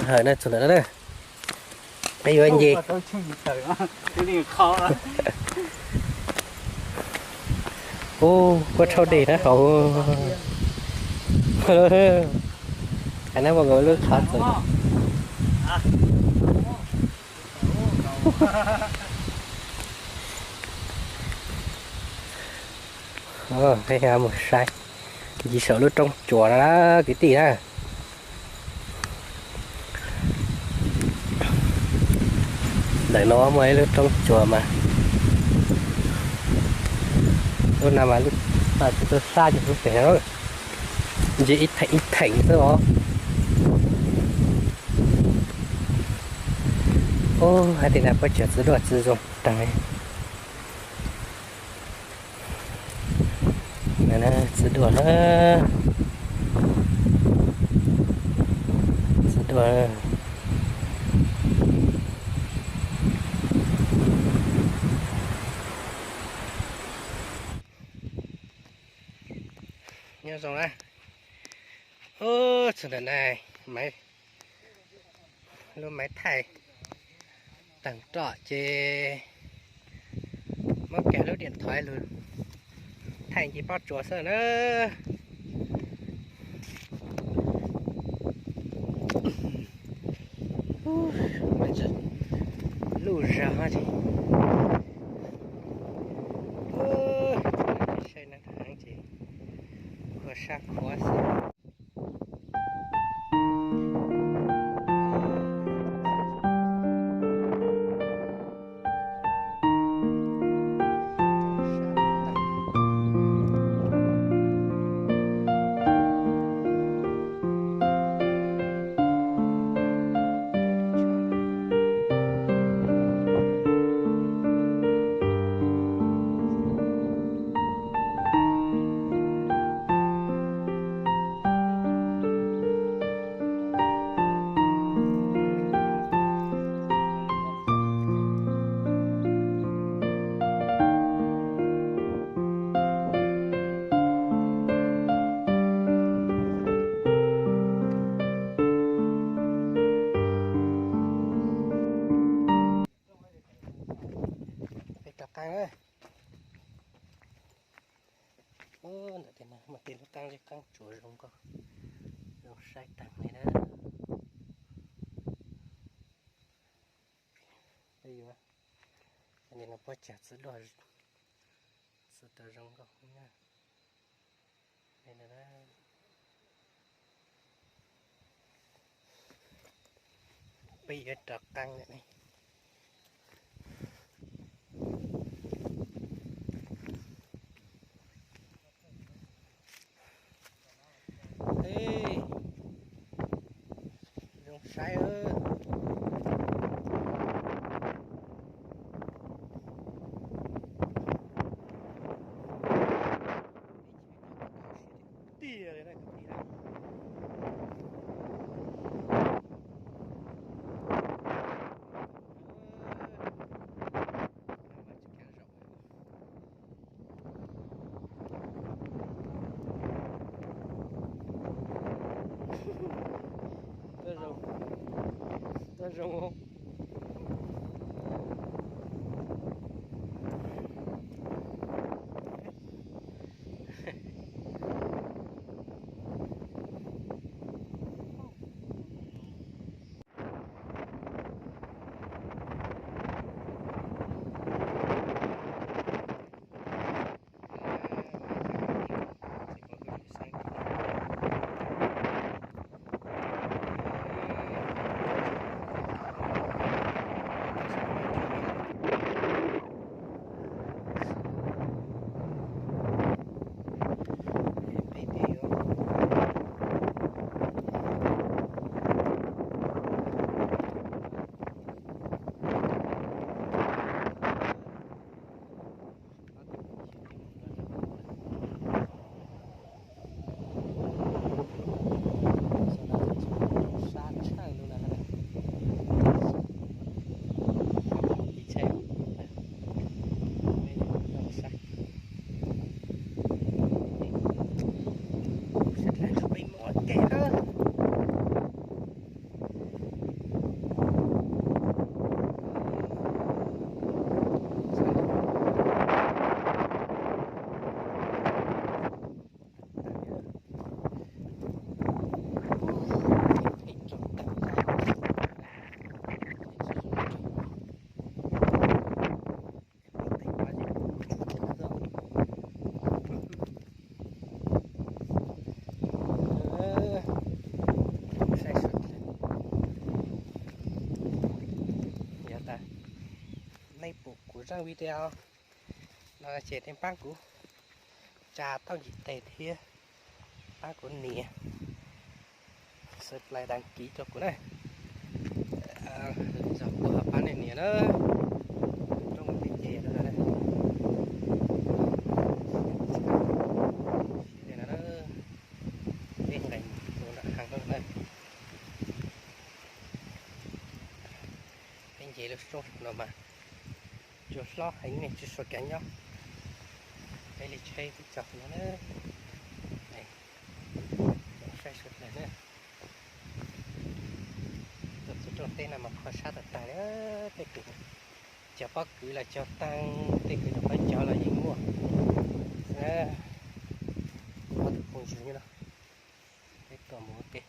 Hawm na txog ntawm no na, peb yuav nce. Ub, kuj tshauj dej na hauv. Qhov no muaj nkaus lub qhov txawm. Peb mus saib ncig saum lub roob cuam no na kwv tij na. Ntawm no muaj ib lub roob cuam mas lub no mas lub, tsis tau sab ces lub pem no, nce ib theem ib theem xwb os. Ub, hais tias na puab cog txiv duaj txiv zoo tag li. Txiv duaj na, txiv duaj. Nyob zoo na. Ub, txog ntawm no, lub maiv thaij teeg roj ces muab kiag lub diam thaiv lug thaij nce pob tsuas xwb na. Luj zog ces saib na heev ces khuav sab khuav xwb. Peb rov qeeb na. Ub, ntawm tej no muaj tej lub qeeb zeb qeeb tsuas zoo nkauj, zoo saib taag li na. Peb yuav, no puab cog txiv duaj, txiv tau zoo nkauj na. Peb yuav rov qeeb lawm ne. Zoo saib. Tiag li na kwv tij na. Tuaj zoo, tuaj zoo. Tsab video no ces nej pab kuv tsa tau ntiv tes thiab pab kuv nias subscribe, đăng ký rau kuv na. Zog kuv ho pab nej nias na. Roob tej ces rau na. Peb nqes mus rau nram hav no na. Peb nce lub roob no mas cua hlob heev ne, tsis suav kev nyob. Peb li tsheb twb tsaus no na. Saib sawv daws na. Tuaj txog rooj teb no mas qhov sab tag tag li. Tej kwv, cov pob kws los cog tag, tej kwv nyuam qhuav cog los yeej muaj. Ob tug phooj ywg no, peb tuaj mus ua ke.